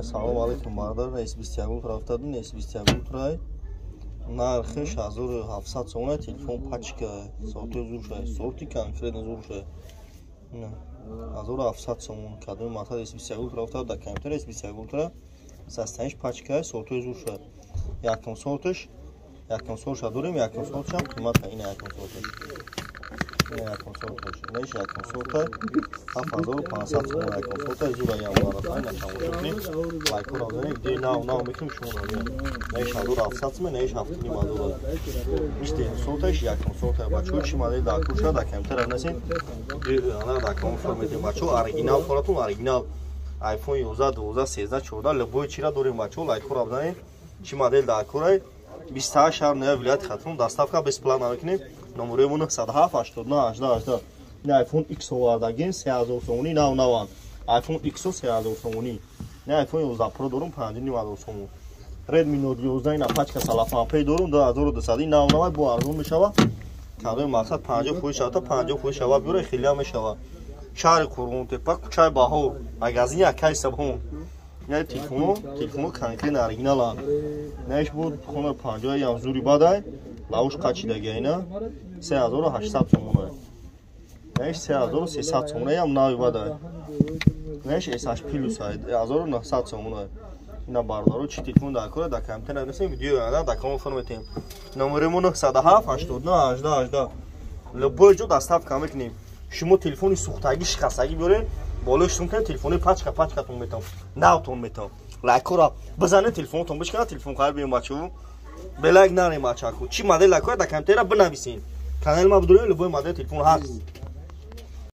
Салом алейкум, бародар. S21 Ultra афтаду, S21 Ultra нархиш 1700 сомона. Телефон пачка, сорти зурша, сорти конкретно зурша. 1700 сомон. Кадоми мақсад S21 Ultra афтаду, дар компютер S21 Ultra састаниш пачка, сорти зурша. Якум сортиш, якум сортша дорем, якум сортшам қимата. Ина якум сортиш. Ина якум сорташ. Инаш якум сорта 7500 сомон, якум сорта зура ям бародар. Ина тамошо кунед. Лайкҳоро бизанед, видеои нав нав мекунем, шумо набинед. Наиш 1700 сомон, наиш 7500. Иш дуюм сорташ, якум сорта. Бачаҳо, чӣ модел дар куша, дар компютер бинасед. Ана дар компютер метем, бачаҳо, оригинал форатон, оригинал iPhone 11, 12, 13, 14, любой чира дорем, бачаҳо, лайкҳоро бизанед. Чӣ модел дар курай? 28 шаҳр, ноя вилояти Хатлон доставка бесплатно мекунем. Номерои мо 907 89 18 18. Ин iPhone X овардагин 3000 сомонӣ, нав наванд. iPhone X 3000 сомонӣ. Ин iPhone 11 Pro дорум 5500 сомон. Redmi Note 11 ина пачка салафан дорум 2200, нав навай, бо арзон мешава. Кадоми мақсад 50% шава, 50% шава, биёре, хеле мешава. Шаҳри Қурғонтепа, кӯчаи Баҳор, магазини Акай Сабон. Ина телефоно, телефоно конкретно оригиналанд. Наиш буд хона 50 ям зури бадай, лауш қачидаги, ина 3800 сомона. Наиш 3300 сомона, ям нави бадай. Наиш S8 Plus 1900 сомона. Ина бародаро, чӣ телефон дар кора, дар компютер нависем, видео ана дар комон фон метем. Номери мо 907 89 18 18. Любой ҷо доставка мекунем. Шумо телефони сӯхтагӣ, шикастагӣ биёред, болои шум кунед, телефони пачка пачкатон метам, навтон метам. Лайкҳоро бизанед, телефонотон бишканад, телефон хайр биём, бачаҳо. Белайк нарем, бачако. Чӣ модел лайкҳоя, дар компютера бинависед. Канали ма бидорем, любой модел телефон ҳаст.